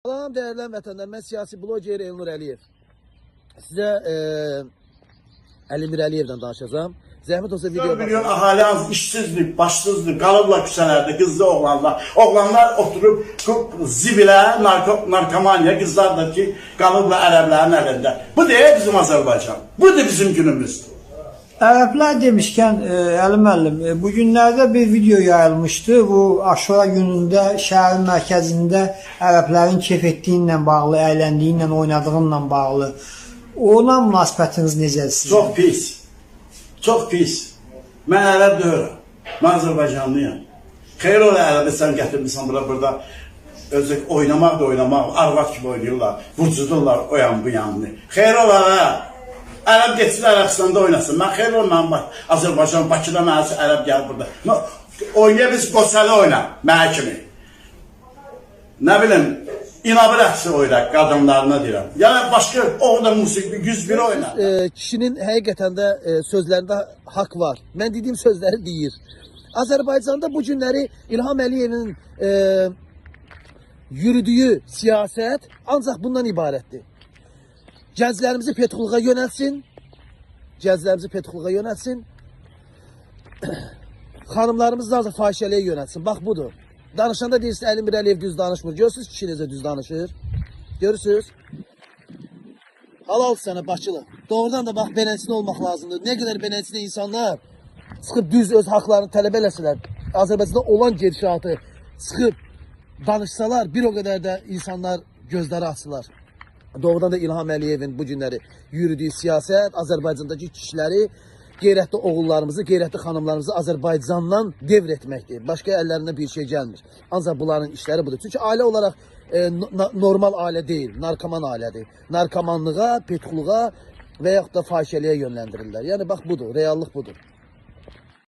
Salam dəyərli vətəndaşlar, mən siyasi bloger Elnur Əliyev. Sizə Əli Mirəliyevdən danışacağam. Zəhmət olsa video 4 milyon əhali az işsizdir, başsızdır, qalıblar küçələrdə, qızlı oğlanlar. Oğlanlar oturub zibilə, narkomaniya, qızlar da ki, qalıblar ərəblərin əlində. Bu deyil bizim Azərbaycan. Budur bizim günümüz. Ərəblər demişkən, Əli müəllim, bu günlərdə bir video yayılmışdı. Bu Aşura günündə şəhərin mərkəzində ərəblərin kef etdiyi ilə bağlı, əyləndiyi ilə, oynadığı ilə bağlı. Ona münasibətiniz necədir sizin? Çox pis. Çox pis. Mən ərəb deyiləm. Mən Azərbaycanlıyam. Xeyr ola ərəbi sən gətirmisən bura burada. Özü oynamaq da oynamaq, arvad kimi oynayırlar. Vurcudurlar o yan bu yanını. Xeyr ola hə. Ərəb getsin Ərəbistanda oynasın. Mən xeyr ola mənim bak Azərbaycan Bakıda mənə ərəb gəl burada. No, oynaya biz Qosəli oyna, mənə kimi. Nə bilim, İnabı rəqsi oyna, qadınlarına deyirəm. Yəni başqa o da musiqi 101 oyna. Kişinin həqiqətən də sözlərində haqq var. Mən dediyim sözləri deyir. Azərbaycanda bu günləri İlham Əliyevin yürüdüyü siyasət ancaq bundan ibarətdir. Gənclərimizi petxluğa yönəltsin. Gənclərimizi petxluğa yönəltsin. Xanımlarımız da ancaq fahişəliyə yönəltsin. Bax budur. Danışanda deyirsiniz Əli Mirəliyev düz danışmır. Görürsüz kişi necə düz danışır? Görürsüz? Halal sənə Bakılı. Doğrudan da bax beləsinə olmaq lazımdır. Nə qədər beləsinə insanlar çıxıb düz öz haqlarını tələb eləsələr, Azərbaycanda olan gedişatı çıxıb danışsalar, bir o qədər də insanlar gözləri açılar. Doğrudan da İlham Əliyevin bu günləri yürüdüyü siyasət Azərbaycandakı kişiləri, qeyrətli oğullarımızı, qeyrətli xanımlarımızı Azərbaycandan devr etməkdir. Başqa əllərindən bir şey gəlmir. Ancaq bunların işləri budur. Çünki ailə olaraq normal ailə deyil, narkoman ailədir. Narkomanlığa, petxluğa və yaxud da fahişəliyə yönləndirirlər. Yəni bax budur, reallıq budur.